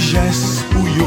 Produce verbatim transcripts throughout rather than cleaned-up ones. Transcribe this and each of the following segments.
Jès pou yo.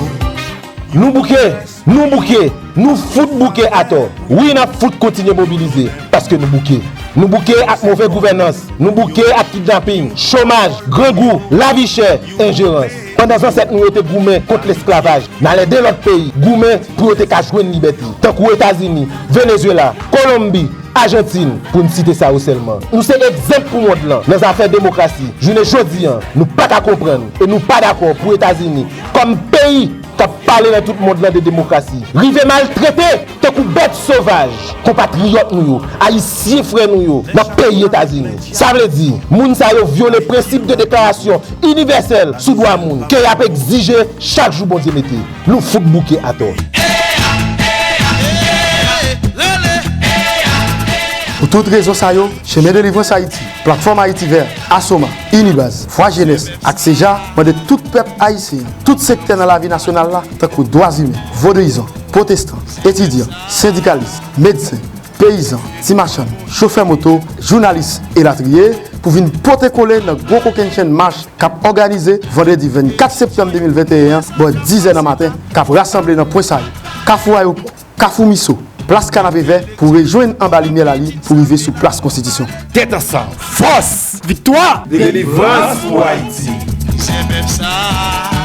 Nou bouke, nou bouke, nou fout bouke atò. Wi, n ap fout kontinye mobilize, paske nou bouke. Nou bouke ak move gouvènans, nou bouke ak kidnaping, chomaj, grangou, lavi chè, enjerans. Pandan zansèt nou yo te goumen kont lesklavaj, n al ede lòt peyi goumen pou yo te ka jwenn libète, tankou Etazini, Venezuela, Kolonbi, Ajantin, pou n site sa yo sèlman. Nou se egzanp pou mond lan nan zafè demokrasi. Jounen jodi an, nou pa ka konprann e nou pa dakò pou Etazini, kòm peyi k ap pale nan tout mond lan de demokrasi, rive maltrete tankou bèt sovaj konpatriyòt nou yo, Ayisyen frè nou yo nan peyi Etazini. Sa vle di, moun sa yo vyole prensip de deklarasyon inivèsèl sou dwa moun ke y ap egzije chak jou Bondye mete. Nou fout bouke atò. Pou tout rezon sa yo, Chemen Delivrans Ayiti, Platfòm Ayiti Vè, Asoma, Inibaz, Vwa Jenès ak Seja mande tout pèp ayisyen, tout sektè nan lavi nasyonal la, tankou dwa imen, vodouyizan, pwotestan, etidyan, sendikalis, medsen, peyizan, ti machann, chofè moto, jounalis, elatriye, pou vin pote kole nan gwo kokennchenn mach k ap òganize vandredi vennkat septanm de mil venteyen an, bò dizè nan maten, k ap rasanble nan pwen sa yo: Kafou Ayopò, Kafou Miso, Plas Kanapevè, pou rejwenn anba limyè lali pou rive sou Plas Konstitisyon. Tèt ansanm, fòs, viktwa! Delivrans pou Ayiti. Se pèp sa.